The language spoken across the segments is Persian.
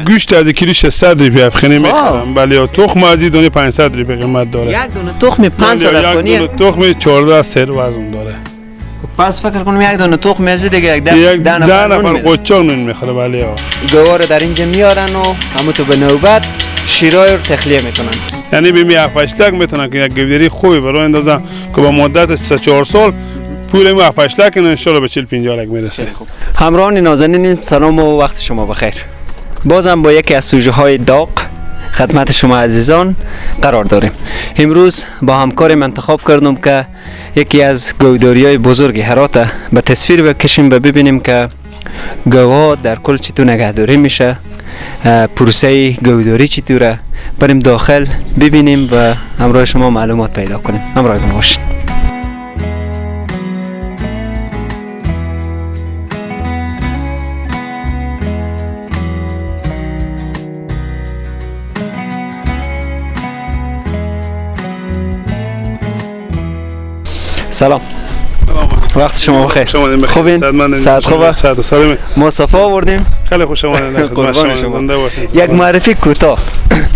گوشت از کیلو 600 روپیه افغانی میخرم. بله، تخم از دونه 500 روپیه قیمت داره. یک دونه تخم 500 افغانی، یک دونه تخم 14 سر وزن داره. پس فکر کنم یک دونه تخم از دیگه یک ده نفر قچاق نون میخوره. بله، گوار در اینجا میارن و همون تو به نوبت شیرای رو تخلیه میکنن. یعنی به 7 لک میتونن که یک گودری خوبی برای اندازن که با مدت 3-4 سال پول ما 7 لک ان شاء الله به 40 50 لک میرسه. همراهان نازنین، سلام و وقت شما بخیر. بازم با یکی از سوژه های داغ خدمت شما عزیزان قرار داریم. امروز با همکارم انتخاب کردم که یکی از گوداری های بزرگ هرات به تصویر بکشیم و ببینیم که گوها در کل چطور نگهداری میشه، پروسه گوداری چطوره. بریم داخل ببینیم و همراه شما معلومات پیدا کنیم. همراه ما باشید. سلام، وقت شما بخیر. خوبین؟ ساعت خوبه؟ ما صفا آوردیم. خیلی خوش آمدید. قربان شما. یک معرفی کوتاه.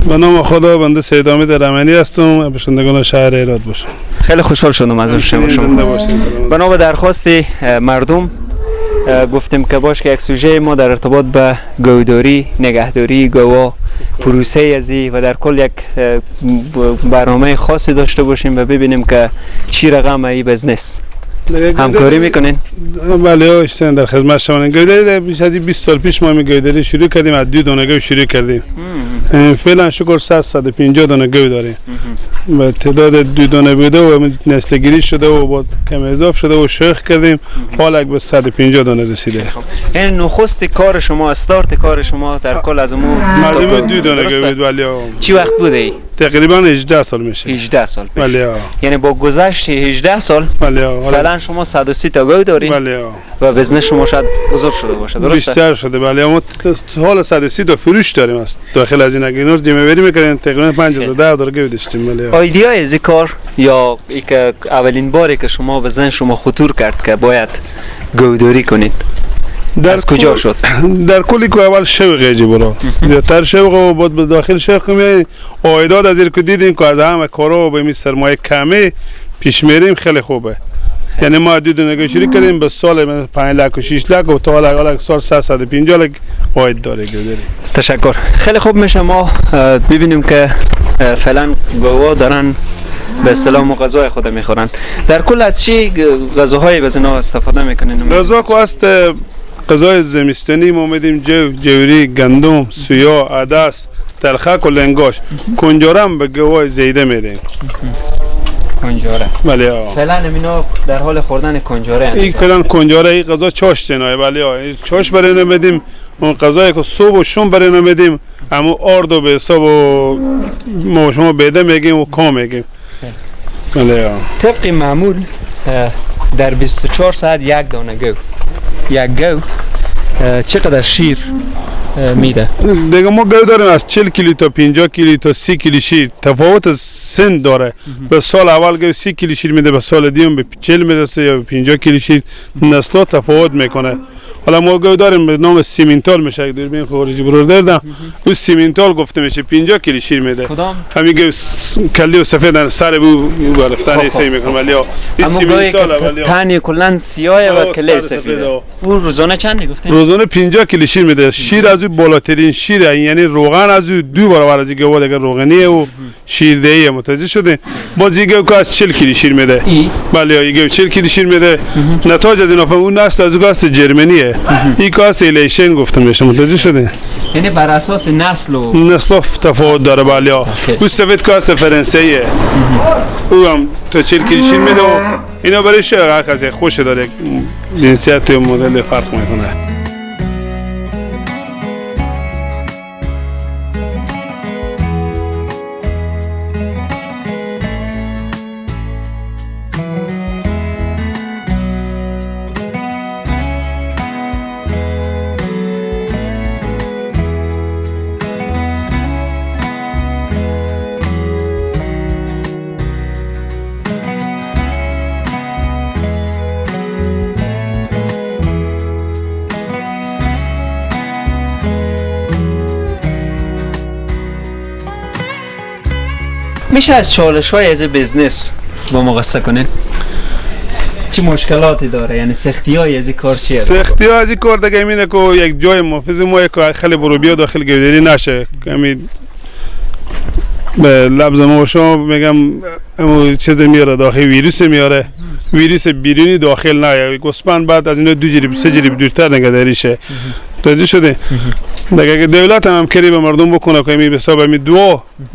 به نام خدا، بنده سید حامد رحمانی هستم، باشندگان شهر هرات باشم. خیلی خوشحال شدم از شما. بنا به درخواست مردم گفتیم که باش که یک سوژه ما در ارتباط به گوداری، نگهداری گوا، پروسه ازی و در کل یک برنامه خاصی داشته باشیم و ببینیم که چی رقم ای business همکاری میکنین؟ بله، اشتن در خدمت شما. گوداری بیش از 20 سال پیش ما گوداری شروع کردیم، از 2 دانه گو شروع کردیم. فعلا شکر 150 دانه گو داریم. و تعداد 2 دانه بوده و نسل گیری شده و بعد کم اضافه شده و شیخ کردیم، حالا به 150 دانه رسیده. این نخست کار شما، استارت کار شما در کل از امو دو دانه گو بود. بله. چی وقت بوده ای؟ تقریبا 18 سال میشه. 18 سال پیش. بله. یعنی با گذشت 18 سال. بله. فعلا شما 130 تا گو دارین. بله. و business شما شاید بزرگ شده باشه، درسته؟ بیشتر شده. بله، ما حالا 130 تا فروش داریم است. داخل از این اگه اینا رو جمع بری می‌کنیم تقریبا 5000 تا گو داشتیم. بله. idea از کار یا یک اولین باری که شما به ذهن شما خطور کرد که باید گوداری کنید از کجا شد؟ در کلی که اول شوق ایجی برو زیادتر شوق و بعد به داخل شوق میای عایدات از که دیدیم که از همه کارا و به می سرمایه کمی پیش میریم خیلی خوبه. یعنی ما دو دونه شروع کردیم به سال 5 لک و 6 لک و تا حالا سال 350 لک عاید داره گوداری. تشکر. خیلی خوب میشه ما ببینیم که فعلا گوا دارن به اصطلاح غذای خود میخورن. در کل از چی غذاهای به اینا استفاده میکنین؟ غذا که است غذای زمستانی ما میدیم جو، جوری، گندم، سویا، عدس، تلخک و لنگاش. کنجاره هم به گوای زیده میدیم. کنجاره. بله. فعلا اینا در حال خوردن کنجاره. این فعلا کنجاره، این غذا چاش تنای. بله، چاش برای اینا میدیم. اون غذایی که صبح و شام برای اینا میدیم، اما آرد و به حساب و ما شما بیده میگیم و کام میگیم. بله. طبق معمول در 24 ساعت یک دانه گو، یک گو چقدر شیر میده؟ دیگه ما گو داریم از 40 کیلو تا 50 کیلو تا 30 کیلو شیر. تفاوت سن داره. به سال اول گو 30 کیلو شیر میده، به سال دیوم به 40 میرسه یا به 50 کیلو شیر. نسلا تفاوت میکنه. حالا ما گو داریم به نام سیمینتال میشه، دوربین خارجی برو دردم، او سیمینتال گفته میشه، 50 کیلو شیر میده. کدام؟ همین گو کلی و سفید سر بو گرفتن سی میکنه. ولی این سیمینتال ولی تنی کلا سیاه و کلی سفید. او روزانه چند گفتین؟ روزانه 50 کیلو شیر میده. شیر از او بالاترین شیر، یعنی روغن از او دو برابر از گو دیگه روغنیه و شیردهی. متوجه شده؟ باز این گو که از 40 کیلو شیر میده. بله، این گو 40 کیلو شیر میده. نتایج از این اون نسل از او است جرمنیه. این کاس الیشن گفته میشه. متوجه شده؟ یعنی بر اساس نسل و نسل تفاوت داره. بله. او سفید کاس فرانسویه، او هم تا 40 کیلو شیر میده و اینا برای شیر هر کسی خوش داره، جنسیت و مدل فرق میکنه. میشه از چالش های از business با ما قصه کنین؟ چه مشکلاتی داره؟ یعنی سختی های از این کار چیه؟ سختی های از این کار دیگه اینه که یک جای محافظ ما که خیلی برو بیا داخل گودری نشه. همین به لفظ ما شما میگم چیز میاره داخل، ویروس میاره، ویروس بیرونی داخل نه. گوسفند بعد از اینا 2 جریب 3 جریب دورتر نگهداری شه. توجه شده؟ دیگه که دولت هم همکاری به مردم بکنه که می به حساب می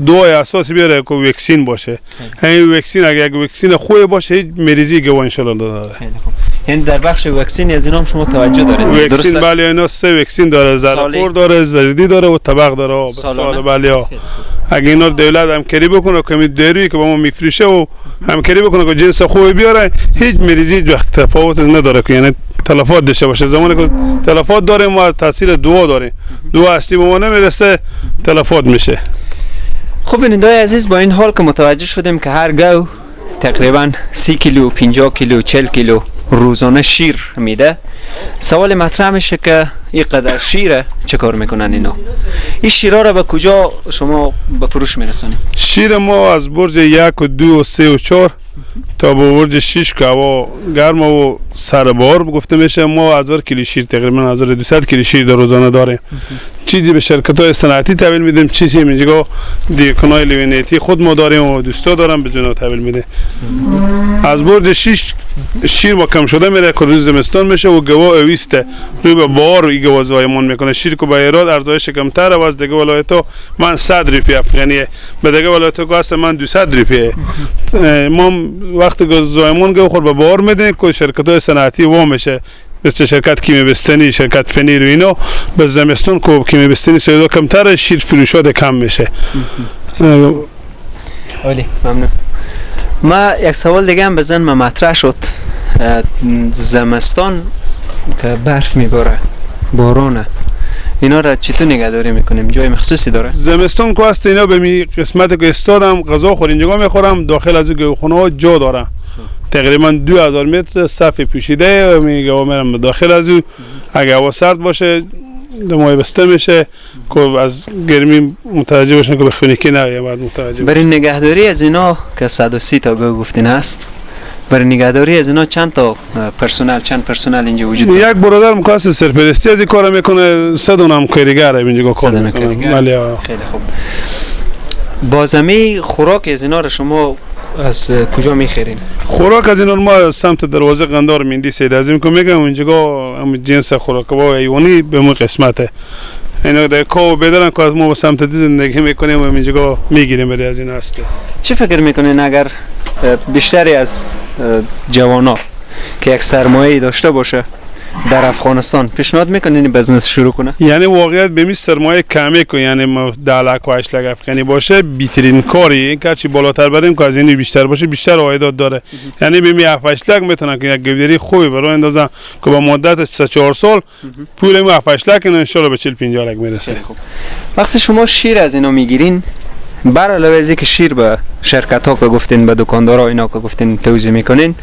دوای اساسی بیاره که واکسن باشه. همین واکسن اگه یک واکسن خوب باشه هیچ مریضی گوا ان شاء الله نداره. خیلی خوب. یعنی در بخش واکسن از اینا هم شما توجه دارید. واکسن بله، اینا 3 واکسن داره، زرقور داره، زردی داره و طبق داره. سال بله. اگه اینا دولت همکاری بکنه که می دارویی که با ما میفروشه و همکاری بکنه که جنس خوب بیاره، هیچ مریضی هیچ وقت تفاوت نداره که یعنی تلفات داشته باشه. زمانی که تلفات داره ما تاثیر دعا داریم، دعا اصلی به ما نمیرسه، تلفات میشه. خب بیننده‌های عزیز، با این حال که متوجه شدیم که هر گاو تقریبا 30 کیلو، 50 کیلو، 40 کیلو روزانه شیر میده، سوال مطرح میشه که این قدر شیره چه کار میکنن اینا؟ این شیرها را به کجا شما به فروش میرسانید؟ شیر ما از برج 1 و 2 و 3 و 4 تا به برج 6 که هوا گرم و سربار گفته میشه، ما 1000 کیلو شیر تقریبا 1200 کیلو شیر در روزانه داریم. چیزی به شرکت های صنعتی تحویل میدیم، چیزی اینجا دیکنای لیونیتی خود ما داریم و دوستا دارم به جناب تحویل میده. از برج 6 شیر با کم شده میره که روز زمستان میشه و گوا اویسته روی به بار ای گوا زایمان میکنه. شیر که با ایراد ارزش کمتره و از دیگه ولایت‌ها من 100 روپیه افغانیه، به دیگه ولایت‌ها که هست من 200 روپیه. ما وقتی که زایمان گوا خور به بار میده که شرکت‌های صنعتی وا میشه، مثل شرکت کیمه بستنی، شرکت پنیر و اینا، به زمستون که کیمه بستنی سودا کمتره، شیر فروشات کم میشه. عالی، ممنون. ما یک سوال دیگه هم بزن ما مطرح شد. زمستان که برف میباره، بارانه، اینا را چطور نگهداری میکنیم؟ جای مخصوصی داره؟ زمستان که هست اینا به می قسمت که استادم غذا خور اینجا میخورم، داخل از گوخونه ها جا داره، تقریبا 2000 متر صف پوشیده و میگه میرم داخل از او. اگه هوا سرد باشه دمای بسته میشه که از گرمی متوجه باشن که به خنکی نه باید متوجه. برای نگهداری از اینا که 130 تا گو گفتین هست، برای نگهداری از اینا چند تا پرسنل، چند پرسنل اینجا وجود داره؟ یک برادر مکاس سرپرستی از این کارو میکنه، 3 دونه هم کارگر اینجا کار میکنه. بله. خیلی خوب. بازمی خوراک از اینا رو شما از کجا میخرین؟ خوراک از اینا ما از سمت دروازه قندار میندی سید عظیم که میگم اونجا هم جنس خوراک با حیوانی به ما قسمته. اینا در کاو بدرن که از ما به سمت دی زندگی میکنیم و اینجا میگیریم برای از اینا هست. چه فکر میکنین اگر بیشتری از جوانا که یک سرمایه داشته باشه در افغانستان، پیشنهاد میکنین business شروع کنه؟ یعنی واقعیت به می سرمایه کمی که یعنی 10 لک و 8 لک افغانی باشه بیترین کاری، این که بالاتر بریم که از این بیشتر باشه بیشتر عایدات داره. یعنی به می 7 8 لک میتونن که یک گودری خوبی برای اندازن که با مدت 3 4 سال پول می 7 8 لک ان شاء الله به 40 50 لک میرسه. وقتی شما شیر از اینا میگیرین، بر علاوه از اینکه شیر به شرکت ها که گفتین، به دکاندارا اینا که گفتین توزیع میکنین،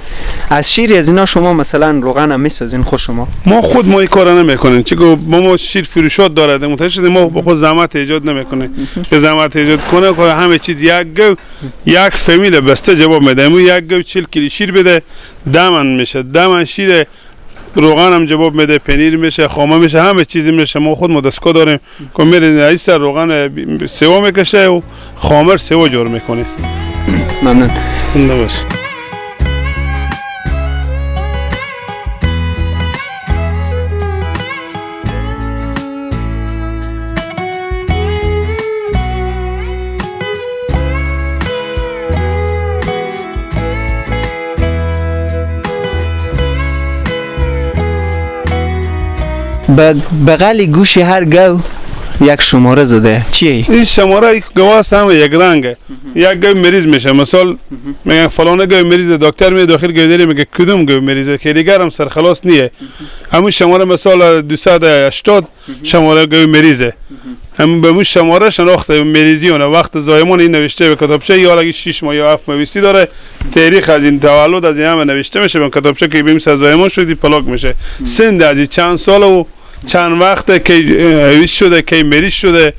از شیر از اینا شما مثلا روغن هم میسازین خود شما؟ ما خود ما این کارا نمیکنیم، چون ما شیر فروشات داره، متوجه شدیم ما با خود زحمت ایجاد نمیکنیم. که زحمت ایجاد کنه که همه چیز یک گو یک فامیل بسته جواب میده. مو یک گو 40 کیلو شیر بده دمن میشه، دمن شیر روغن هم جواب میده، پنیر میشه، خامه میشه، همه چیزی میشه. ما خود ما دستگاه داریم که میریم از سر روغن سوا میکشه و خامر سوا جور میکنه. ممنون. نباش. بغل گوش هر گو یک شماره زده، چیه؟ این شماره یک گواست هم یک رنگه. یک گو مریض میشه، مثال میگن فلان گو مریض، دکتر می داخل گودری میگه کدوم گو مریضه که دیگر هم سرخلاص نیه. همون شماره مثال 280 شماره گو مریضه، هم به مو شماره شناخته مریضی اونه. وقت زایمان این نوشته به کتابچه، یا اگه 6 ماه یا 7 ماه بیستی داره، تاریخ از این تولد از این همه نوشته میشه به کتابچه که بیم سر زایمان شدی پلاک میشه. سن از چند سال و چند وقته که هویس شده، که مریض شده،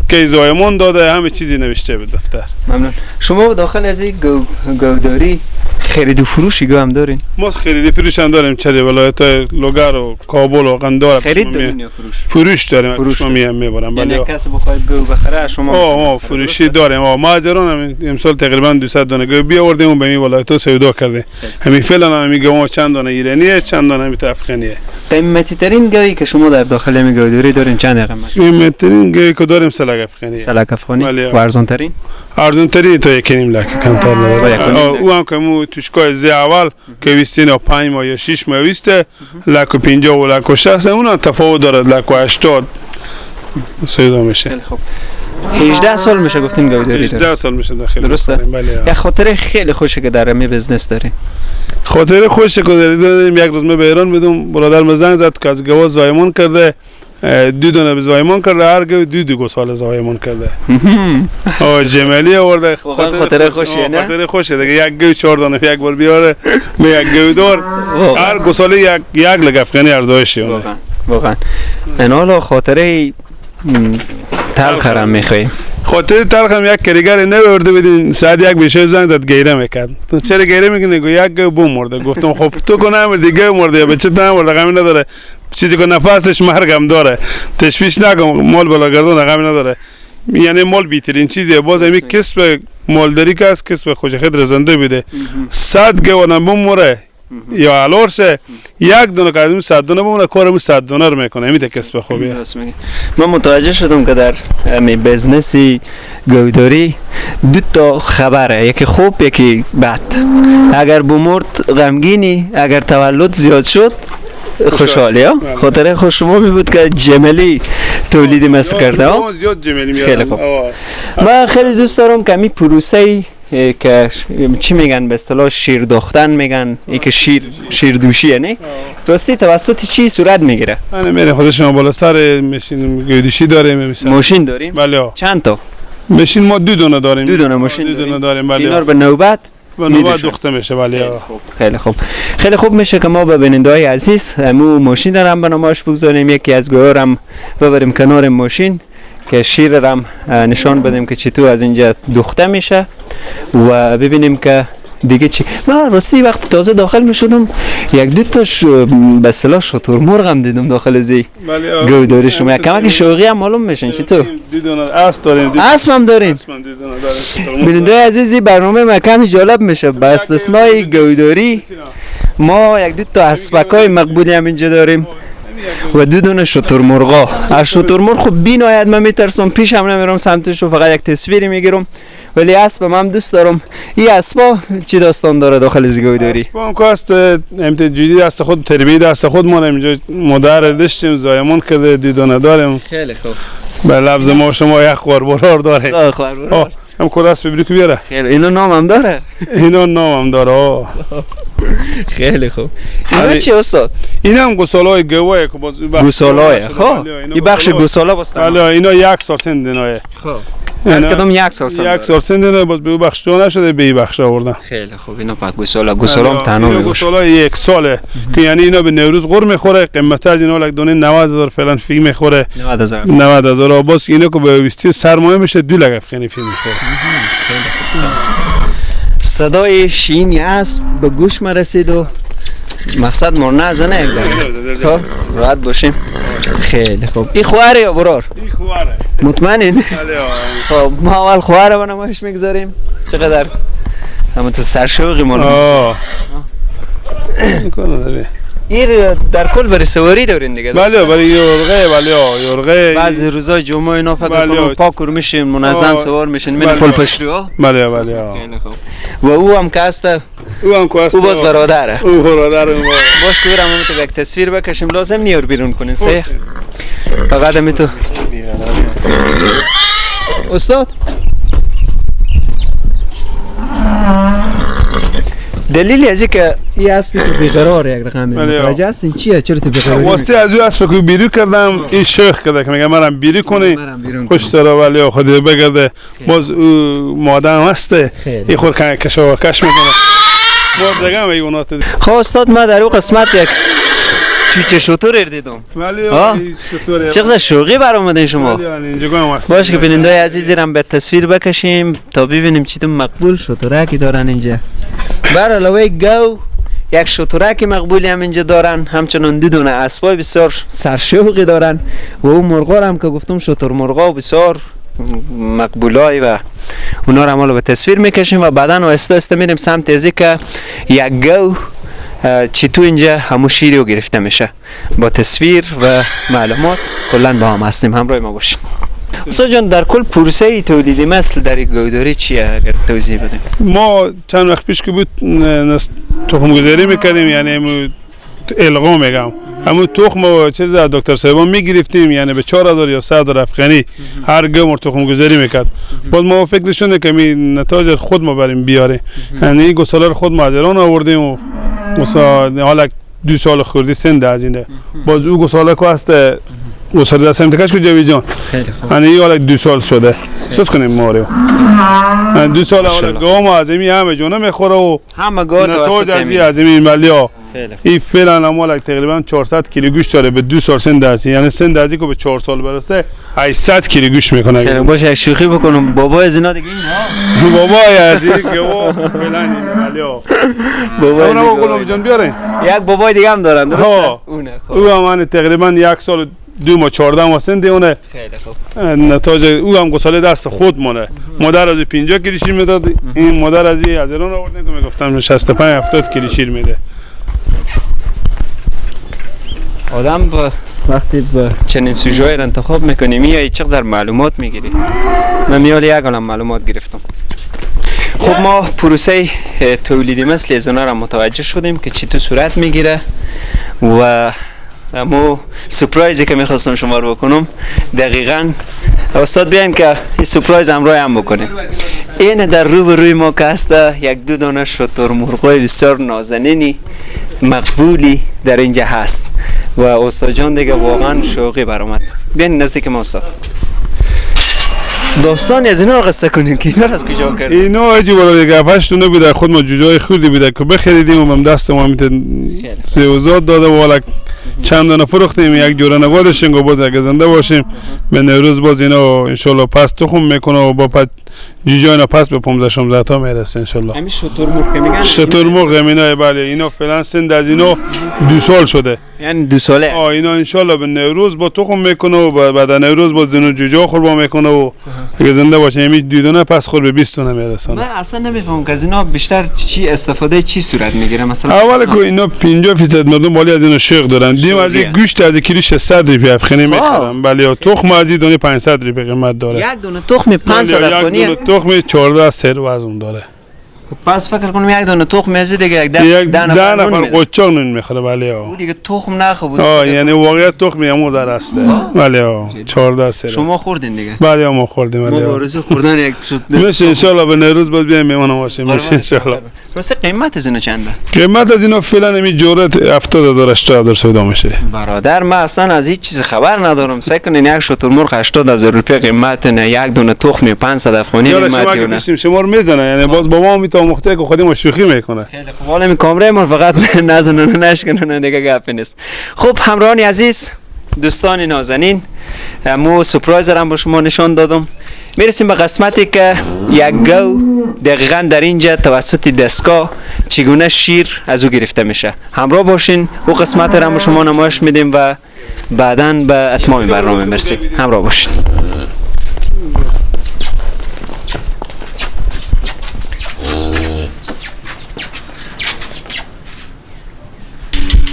کی زایمان داده، همه چیزی نوشته به دفتر. ممنون. شما داخل از این گوداری خرید و فروش گو هم دارین؟ ما خرید و فروش هم داریم، چه ولایت لوگر و کابل و قندهار. خرید دارین یا فروش؟ فروش داریم. فروش ما میبرم. بله. یعنی کسی بخواد گو بخره شما ما فروشی داریم. ما از ایران امسال تقریبا 200 دانه گو بیاوردیم و به این ولایت سودا کردیم. همین فعلا هم میگم ما چند دانه ایرانیه، چند دانه همین افغانیه. قیمتی ترین گویی که شما در داخل می گوداری دارین چند قیمت؟ قیمتی ترین گویی که داریم 3 لک افغانیه. 3 لک افغانی. و ارزان ترین؟ ارزان ترین تا 1.5 لک کمتر نداره. او هم که مو توشکای زی اول که 20 یا 5 ماه یا 6 ماه 20 لک و 50 و لک و 60، اون تفاوت داره، لک و 80 سودا میشه. خیلی خوب. 18 سال میشه گفتیم گوداری داریم. 18 سال میشه داخل. درسته؟ بله. یه خاطره خیلی خوشه که در می business داریم. خاطره خوشه که داریم، یک روز ما به ایران بودم، برادر زنگ زد که از گواز زایمان کرده، دو دونه به زایمان کرده، هر گو دو گوساله زایمان کرده. جمالی آورده. خاطره خوشیه نه؟ خاطره خوشه دیگه، یک گو 4 دانه یک بار بیاره، به یک گو دار، هر گوساله یک لک افغانی ارزشش اونه. واقعا. اینا خاطره تلخ هم میخوایی؟ خاطر تلخ هم یک کریگر نبرده بدین، ساعت 1 بشه زنگ زد گیره میکرد. تو چرا گیره میکنی؟ گفت یک گو بوم مرده. گفتم خب تو که نمردی، گو مرده یا بچه نمرده، غمی نداره، چیزی که نفسش مرگم داره، تشویش نکن، مال بالا گردون غمی نداره. یعنی مال بیترین چیزیه. باز همین کسب مالداری که است، کسب خوش خود زنده بوده. 100 گو آدم بموره یا الور شه، یک دونه که از 100 دونه بمونه، کارمون 100 دونه رو میکنه. همین کسب خوبیه. من متوجه شدم که در همین business ی گوداری دو تا خبره، یکی خوب یکی بد. اگر بمرد غمگینی، اگر تولد زیاد شد خوشحالی. ها خاطره خوش شما می بود که جملی تولید مثل کرده. زیاد جملی میارم. خیلی خوب. من خیلی دوست دارم که می پروسه که چی میگن به اصطلاح شیر دوختن میگن، ای که شیر دوشی، یعنی درستی توسط چی صورت میگیره؟ من میره خود شما بالا سر ماشین گودشی داریم، ماشین داریم. بله. چند تا ماشین؟ ما دو دونه داریم. دو دونه ماشین دو دونه داریم. بله. اینا رو به نوبت دوخته میشه. بله. خیلی خوب. خیلی خوب میشه که ما به بیننده‌های عزیز مو ماشین رو هم به نمایش بگذاریم، یکی از گوها هم ببریم کنار ماشین که شیر رم نشان بدیم که چطور از اینجا دوخته میشه و ببینیم که دیگه چی. من راستی وقتی تازه داخل میشدم یک دو تا به اصطلاح شترمرغ هم دیدم داخل زی گوداری شما. یک کمک شوقی هم معلوم میشن. چطور؟ اسب داریم. اسب هم داریم. بیننده عزیزی برنامه ما کمی جالب میشه. با استثنای گوداری ما یک دو تا اسبکای مقبولی هم اینجا داریم و دو دونه شترمرغا. از شترمرغ خب بی‌نهایت من میترسم، پیشم نمیرم سمتش، فقط یک تصویری میگیرم. ولی اسب من دوست دارم. این اسبا چی داستان داره داخل زیگوداری؟ اسبا هم که است جدی دست خود، تربیه دست خود ما اینجا مادر داشتیم، زایمان کرده، دو دونه داریم. خیلی خوب. به لفظ ما شما یک خواربرار داره. خواربرار. هم کد اسب ببری که بیاره. خیلی اینا نام هم داره. اینا نام هم داره. خیلی خوب. اینا چی استاد؟ اینا هم گوساله‌های گواه که باز گوساله‌های. خب این بخش گوساله باز. بله اینا یک سال سن دینایه. خب هر کدوم یک سال سن. یک سال سن دینایه باز به بخش دو نشده به بخش آوردن. خیلی خوب. اینا فقط گوساله گوساله هم تنها میباشه. گوساله یک ساله که یعنی اینا به نوروز قر میخوره. قیمت از اینا یک دونه 90000 فعلا فی میخوره. 90000 90000 باز اینا که به 20 سرمایه میشه 2 لک افغانی فی میخوره. صدای شینی اسب به گوش ما رسید و مقصد ما نزنه یک دقیقه. خب راحت باشیم. خیلی خوب. این خواره یا برار؟ این خواره. مطمئنین؟ خب ما اول خواره به نمایش میگذاریم. چقدر همون تو سرشوقی معلوم میشه. این در کل برای سواری دارین دیگه؟ بله برای یورغه. بله یورغه. بعضی روزای جمعه اینا فکر کنم پاک میشین، منظم سوار میشین، من پل پشتو. بله بله. خیلی خوب. و او هم که هست، او هم که هست، او باز برادره. او برادر ما. باش که هم تو یک تصویر بکشیم، لازم نیور بیرون کنین. صحیح؟ فقط هم تو استاد دلیل از اینکه این اسبی تو بیقرار یک رقم متوجه هستین چیه؟ چرا تو بیقراری؟ واسطه از او اسب که بیرو کردم این شیخ کرده که میگه مرم بیرو کنی خوش داره، ولی خود بگرده باز او مادرم هسته این خود کش و کش میکنه باز دیگه هم ایونات. خب استاد ما در او قسمت یک چوچه شطور دیدم. ولی چقدر شوقی برآمدین شما. باشه که بینندای عزیزی رم به تصویر بکشیم تا ببینیم چطور مقبول شطورکی دارن اینجا. بر علاوه گو یک شطورک مقبولی هم اینجا دارن، همچنان دو دونه اسبای بسیار سرشوقی دارن و اون مرغا هم که گفتم شتر مرغا بسیار مقبولای و اونا رو هم به تصویر میکشیم و بعدا آهسته آهسته میریم سمت ازی که یک گو چطور اینجا همون شیری رو گرفته میشه با تصویر و معلومات. کلا با هم هستیم، همراه ما باشیم. استاد جان، در کل پروسه تولید مثل در گوداری چیه اگر توضیح بدیم؟ ما چند وقت پیش که بود تخم گذاری میکردیم، یعنی القا میگم همون تخم و چیز از دکتر صاحبان میگرفتیم، یعنی به 4000 یا 3000 افغانی هر گو تخم گذاری میکرد. بعد ما فکر شده که می نتایج خود ما بریم بیاره، یعنی این گوساله خود ما از ایران آوردیم و مثلا حالا 2 سال خوردی سن از اینه. باز او گوساله که هست گوساله دستم تکش که جوی جان، یعنی حالا 2 سال شده سوس کنیم ما رو 2 سال حالا گام از این همه جونه میخوره و همه گاه نتایج از این ملیا این فعلا مال تقریبا 400 کیلو گوشت داره به 2 سال سن دستی، یعنی سن دستی که به 4 سال برسه 800 کیلو گوشت میکنه. باشه یک شوخی بکنم، بابا از اینا دیگه اینا بابا از این گو فعلا ملیا بابا اونم جان بیارین. یک بابای دیگه هم دارن درسته؟ اونه خب او هم تقریبا 1 سال 2 ماه 14 ماه سن دیونه. خیلی خوب. نتایج او هم گوساله دست خود مونه. مادر از 50 کیلو شیر میداد، این مادر از ایران آوردن که میگفتم 65 70 کیلو شیر میده. آدم با وقتی با چنین سوژه‌ای را انتخاب میکنی میای چقدر معلومات میگیری. من میال یک عالم معلومات گرفتم. خب ما پروسه تولید مثل از اونا را متوجه شدیم که چطور صورت میگیره و امو سورپرایزی که میخواستم شما رو بکنم دقیقاً استاد بیایم که این سورپرایز همراه هم بکنیم. این در رو به روی ما که هست یک دو دانه شتر مرغای بسیار نازنینی مقبولی در اینجا هست و استاد جان دیگه واقعا شوقی برآمد. بیاین نزدیک ما استاد، داستان از اینا رو قصه کنیم که اینا رو از کجا کردیم. اینا عجیب والا دیگه 8 دونه بوده، خود ما جوجای خوردی بوده که بخریدیم و هم دست ما میت سیوزاد داده و حالا چند دانه فروختیم، یک جوره نوادشیم و باز اگه زنده باشیم به نوروز باز اینا انشالله پس تخم میکنه و با پس جوجه اینا پس به 15 16 تا میرسه انشالله. همین شتر مرغ که میگن شتر مرغ اینا، بله اینا فعلا سن از اینا 2 سال شده، یعنی 2 ساله. اینا انشالله به نوروز با تخم میکنه و بعد نوروز باز اینو جوجه خوربا میکنه و اگه زنده باشه همین 2 دونه پس خور به 20 دونه میرسن. من اصلا نمیفهمم که از اینا بیشتر چی استفاده چی صورت میگیره. مثلا اول که اینا 50% مردم بالی از اینا شوق دارن، دیم از این گوشت از کیلو 600 روپیه افغانی میخرن، بله تخم از این دونه 500 روپیه قیمت داره. یک دونه تخم 500 افغانی، یک دونه تخم 14 سر وزن داره. خب پس فکر کنم یک دونه تخم از دیگه یک ده نفر قچاق نون میخوره. بله او دیگه تخم نخو بود. یعنی واقعا تخم همو در است. بله 14 سر. شما خوردین دیگه؟ بله ما خوردیم. بله ما آرزو خوردن یک شد. میشه ان شاء الله به نوروز باز بیایم میمان باشیم ان شاء الله. راستی قیمت از اینا چنده؟ قیمت از اینا فعلا همین جورت 70000 80000 سودا میشه. برادر من اصلا از هیچ چیز خبر ندارم. سعی کنین یک شتر مرغ 80000 روپیه قیمت نه، یک دونه تخم 500 افغانی قیمت. شما رو میزنه یعنی باز بابا می تا مخته که خودم شوخی میکنه. خیلی خوب، حالا این کامره ما فقط نزنن و نشکنن دیگه گپ نیست. خب همراهان عزیز، دوستان نازنین، مو سورپرایز را با شما نشان دادم. میرسیم به قسمتی که یک گو دقیقا در اینجا توسط دستگاه چگونه شیر از او گرفته میشه. همراه باشین، او قسمت را با شما نمایش میدیم و بعدا به اتمام برنامه میرسیم. همراه باشین.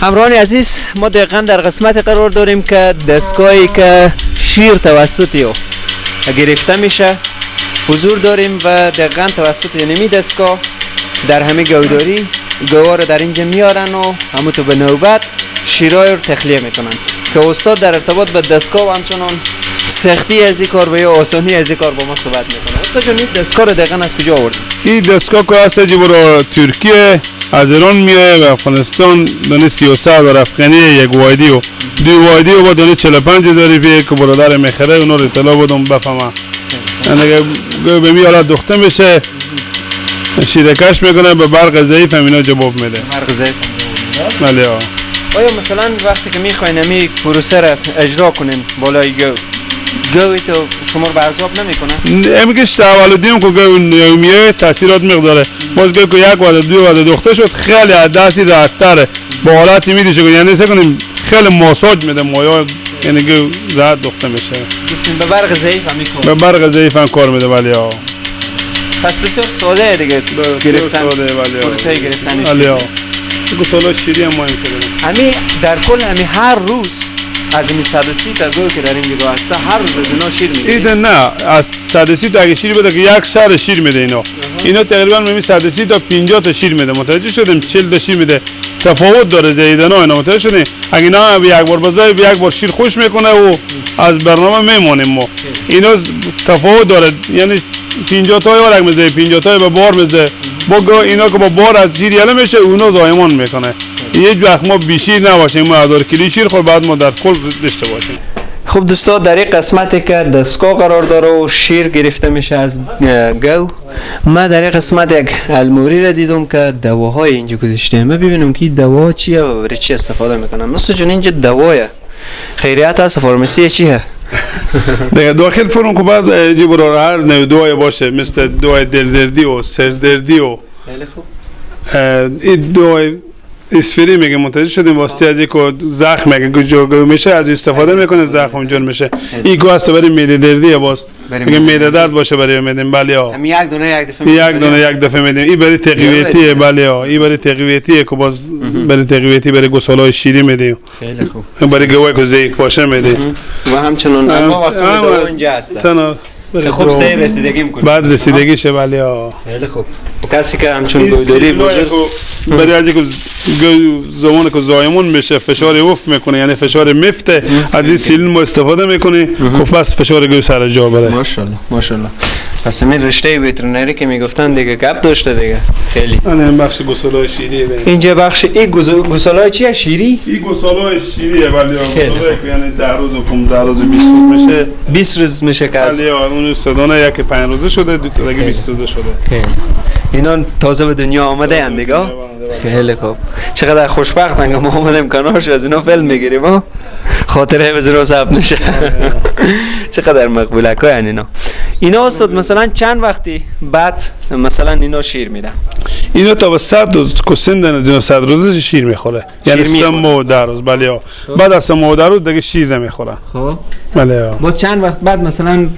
همراهان عزیز، ما دقیقا در قسمت قرار داریم که دستگاهی که شیر توسط او گرفته میشه حضور داریم و دقیقا توسط نمی دستگاه در همه گوداری گوها رو در اینجا میارن و همون تو به نوبت شیرای رو تخلیه میکنن که استاد در ارتباط به دستگاه و همچنان سختی از این کار و یا آسانی از این کار با ما صحبت میکنه. استاد جان، این دستگاه رو دقیقا از کجا آوردیم؟ این دستگاه که هست برای ترکیه از ایران میه و افغانستان دانه 33000 افغانی یک وایدی و دو وایدی و با دانه 45000 روپیه که برادر میخره اونا رو اطلاع بدم بفهمم. یعنی به می حالت دخته میشه شیرکش میکنه به برق ضعیف هم اینا جواب میده. برق ضعیف هم جواب میده. بله. آیا مثلا وقتی که میخواین امی پروسه را اجرا کنین بالای گوی تو شما رو به عذاب نمیکنه؟ امی که اول دیم که گو یومیه تاثیرات مقداره. باز گو که یک وعده دو وعده دوخته شد خیلی از دستی راحت‌تره. با حالتی میده چه یعنی سه کنیم خیلی ماساژ میده مایا، یعنی گو راحت دوخته میشه. گفتیم به برق ضعیف هم کار. به برق ضعیف هم کار میده ولی ها. پس بسیار ساده دیگه گرفتن. پروسه گرفتنش. ولی ها. گوساله شیری هم ما این امی در کل امی هر روز از این 130 تا گو که در این جگاه هست هر روز از اینا شیر میده. ایده نه از 130 تا اگه شیر بده که یک شهر شیر میده اینا. اینا تقریبا می 130 تا 50 تا شیر میده. متوجه شدیم 40 تا شیر میده. تفاوت داره زیدنا اینا. متوجه شدیم اگه اینا یک بار بزای یک بار شیر خوش میکنه و از برنامه میمونیم ما. اینا تفاوت داره، یعنی 50 تا ورق میزه 50 تا به بار میزه. با گو اینا که با بار از شیر یله میشه اونا زایمان میکنه. یک وقت ما بیشیر نباشیم، ما 1000 کیلو شیر خور بعد ما در کل داشته باشیم. خب دوستا در این قسمتی که دستگاه قرار داره و شیر گرفته میشه از گو، ما در این قسمت یک الموری را دیدم که دواهای اینجا گذاشته. ما ببینم که دوا چیه و برای چی استفاده میکنن. مثلا جون اینجا دوایه خیریت هست، فارمسی چیه؟ دیگه داخل فرم که بعد جبر هر نوع دوای باشه، مثل دوای دلدردی و سردردی و خیلی خوب این دوای اسفری میگه. متوجه شدیم واسطه از اینکه زخم میگه جو میشه از استفاده میکنه زخم جور میشه. این گوست برای معده دردی باز میگه معده درد باشه برای میدیم. بله ها هم یک دونه یک دفعه یک دونه یک دفعه میدیم. این برای تقویتیه. بله ها این برای تقویتیه که باز برای تقویتی برای گوسالای شیری میدیم. خیلی خوب برای گوای که ضعیف باشه میدیم و همچنان اما واسه اینجا هست خوب سه رسیدگی میکنه بعد رسیدگی شه. بله ها خیلی خوب. کسی که همچون گوداری بزرگ برای از اینکه زمان که زایمون میشه فشار افت میکنه، یعنی فشار مفته، از این سیلین ما استفاده میکنه که پس فشار گو سر جا بره. ماشاءالله ماشاءالله. پس این رشته veterinary که میگفتن دیگه گپ داشته دیگه خیلی. این بخش گوسالای شیریه. اینجا بخش این گوسالای چیه؟ شیری؟ این گوسالای شیریه. ولی گوسالای که یعنی 10 روز و 15 روز و 20 روز میشه. 20 روز میشه که از اون سدانه یک 5 روزه شده، دو تا دیگه 20 روزه شده. خیلی اینا تازه به دنیا آمده اند دیگه. خیلی خوب. چقدر خوشبختن که ما آمدیم کنارش از اینا فیلم میگیریم. خاطره بزرگ ثبت میشه. چقدر مقبولک های اینا. اینا استاد مثلا چند وقتی بعد مثلا اینا شیر میدن؟ اینا تا به 100 روز که سن از اینا 100 روزه شیر میخوره، یعنی 3 ماه و 10 روز. بله ها. بعد از 3 ماه و 10 روز دیگه شیر نمیخوره. خب بله ها. باز چند وقت بعد مثلا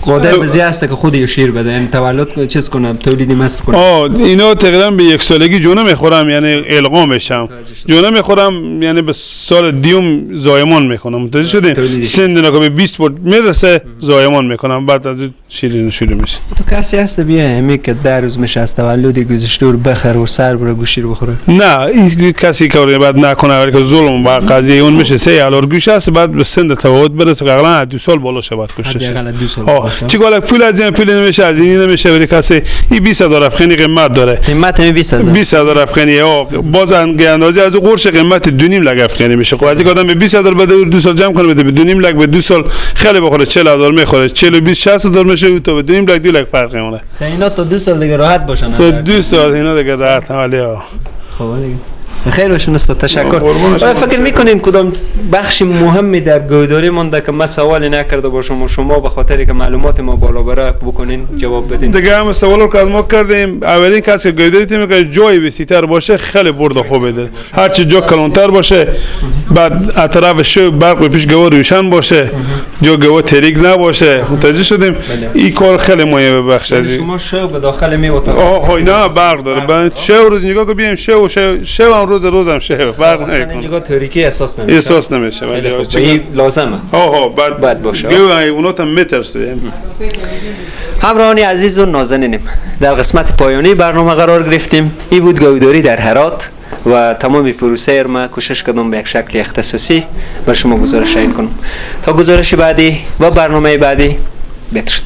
قادر به هست که خود شیر بده، یعنی تولد چیز کنه، تولید مثل کنه؟ اینا تقریبا به 1 سالگی جونه میخورم، یعنی القا میشم جونه میخورم، یعنی به سال دیوم زایمان میکنم. متوجه شدین؟ سن اینا که به 20 بود میرسه زایمان میکنم، بعد از شیرین شروع میشه. تو کسی هست بیا همی که 10 روز میشه از تولد گذشته بخره و سر بره گوشی رو بخوره؟ نه این کسی کاری بعد نکنه، ولی که ظلم با قضیه اون میشه. 3 هزار گوش هست بعد به سن تولد برسه که اقلا 2 سال بالا شه بعد کشته شه. حداقل 2 سال. چی گاله پول از این پول نمیشه، از این نمیشه، ولی کسی این 20000 افغانی قیمت داره. قیمت همین 20000 20000 افغانی. باز اندازه از قرش قیمت 2.5 لک افغانی میشه. خب از اینکه آدم به 20000 بده 2 سال جمع کنه بده به 2.5 لک، به 2 سال خیلی بخوره 40000 میخوره، 40 20 60000 میشه، تا به 2.5 لک 2 لک فرق میمونه. اینا تا 2 سال دیگه راحت باشن. تا 2 سال اینا دیگه راحت. ولی ها خب دیگه خیر باشین استاد، تشکر. فکر میکنین کدام بخش مهمی در گوداری مونده که من سوالی نکرده باشم و شما به خاطر که معلومات ما بالا بره بکنین جواب بدین؟ دیگه هم سوال رو که از ما کردیم، اولین کس که گوداری تیم که جای وسیع‌تر باشه خیلی برد خوبه ده. هرچی جا کلانتر باشه، بعد اطراف شو برق پیش گوار روشن باشه، جا گوار تاریک نباشه. متوجه شدیم؟ این کار خیلی مهمه بخش از شما شو به داخل می اتاق. آها نه برق داره. بعد شو روز نگاه که بیایم شو شو روز روزم شه فرق نمیکنه. اینجا تاریکی احساس نمیشه. احساس نمیشه ولی این لازمه. آها بعد باشه. گوه اونا تا میترسه. همراهان عزیز و نازنینم، در قسمت پایانی برنامه قرار گرفتیم. این بود گوداری در هرات و تمام پروسه ما کوشش کردم به یک شکل اختصاصی بر شما گزارش کنم. تا گزارش بعدی و برنامه بعدی، بدرود.